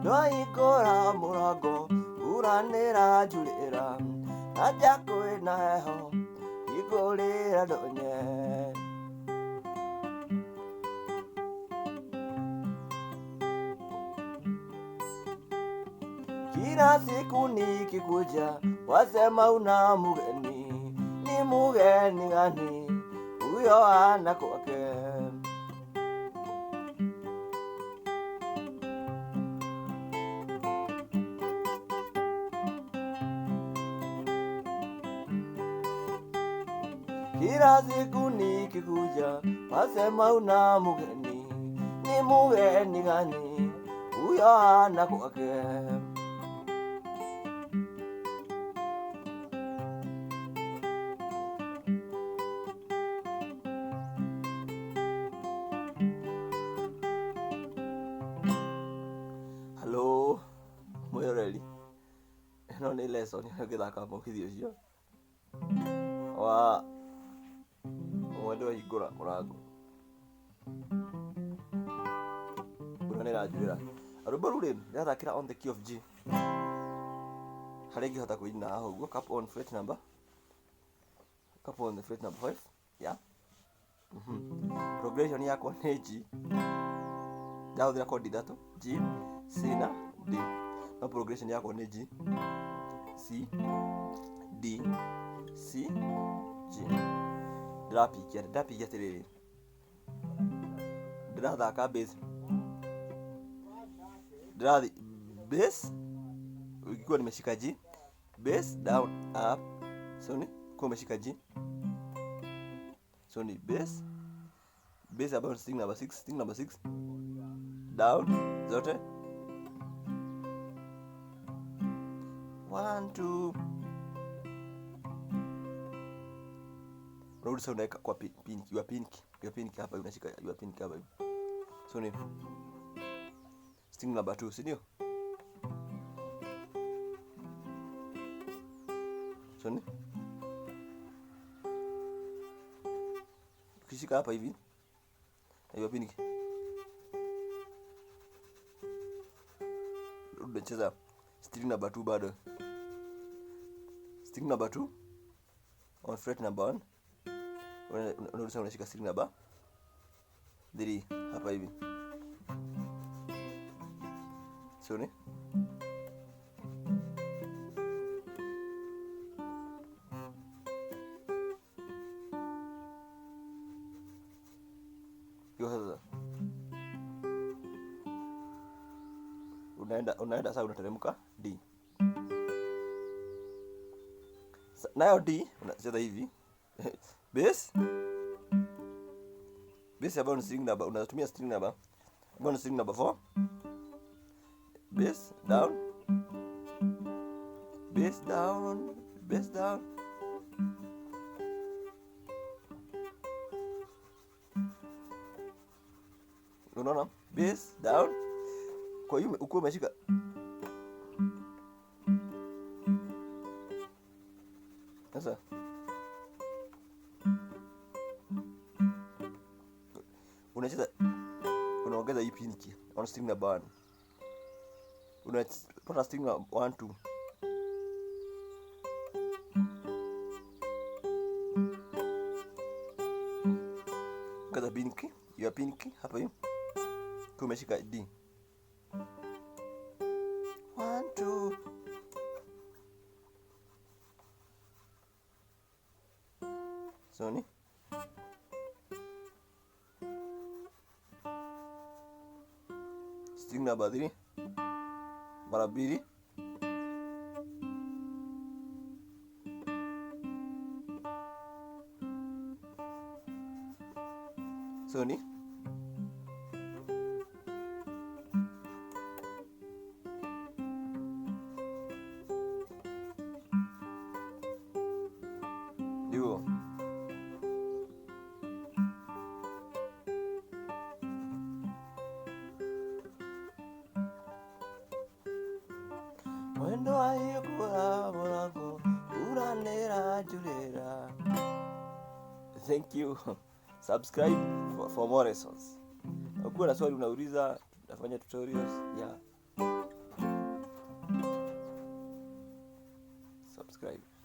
Ndwahingũra mũrango mbura nĩĩranjurĩra na nja kwĩna heho hingũrĩra ndonye. Kila siku nikikuja wasema una mgeni, ni mgeni gani huyo ana kwake? Kila siku nikikuja wasema una mgeni, ni mgeni gani huyo ana kwake? Hello, mwĩroreri, ĩno nĩ lesson ũgĩthaka mũgithi ũcio wa mwendwa hingũra mũrango, mbura nĩĩranjurĩra. Rwĩmbo rũu rĩ, ndĩrathakĩra on the key of G, harĩa ingĩhota kũina haha ũguo, cap on fret number, cap on the fret number 5, yeah. Progression yakwa nĩ G, ndahũthĩra chord ithatũ, G, C na D, no progression yakwa nĩ G, C, D, C, G. Ndĩrapikia, ndĩrapikia atĩrĩrĩ, ndĩrathaka bass, ndĩrathi bass ikiwa nimeshika G, bass down up, so ni kwa umeshika G, so ni bass, bass ambayo ni string number 6, string number 6 down zote 1 2, unarudi sasa unaweka kwa pin, your pin, your pin hapa, unashika your pin hapa hivi, so ni string number 2, si ndio? So ni ukishika hapa hivi na your pin, unacheza string number 2 bado, string number 2 on fret number 1, unarudi unashika string number 3 hapa hivi, so ni hiyo sasa unaenda sasa unateremka D. Nayo D unacheza hivi bass, bass ambayo ni string number, unatumia string number ambayo ni string number 4, bass down, bass down, bass down, unaona bass down. Kwa hiyo ukiwa umeshika sasa unacheza, unaongeza hii pinki on string number 1, unapata string number 1 2, ongeza pinki ya pinki hapa hivi, umeshika D 1 2, so ni string number 3 mara mbili, so ni ndio mwendo wahingũra mũrango mbura nĩĩranjurĩra. Thank you. Subscribe for more lessons. Ukiwa na swali unauliza, nafanya tutorials. Yeah. subscribe.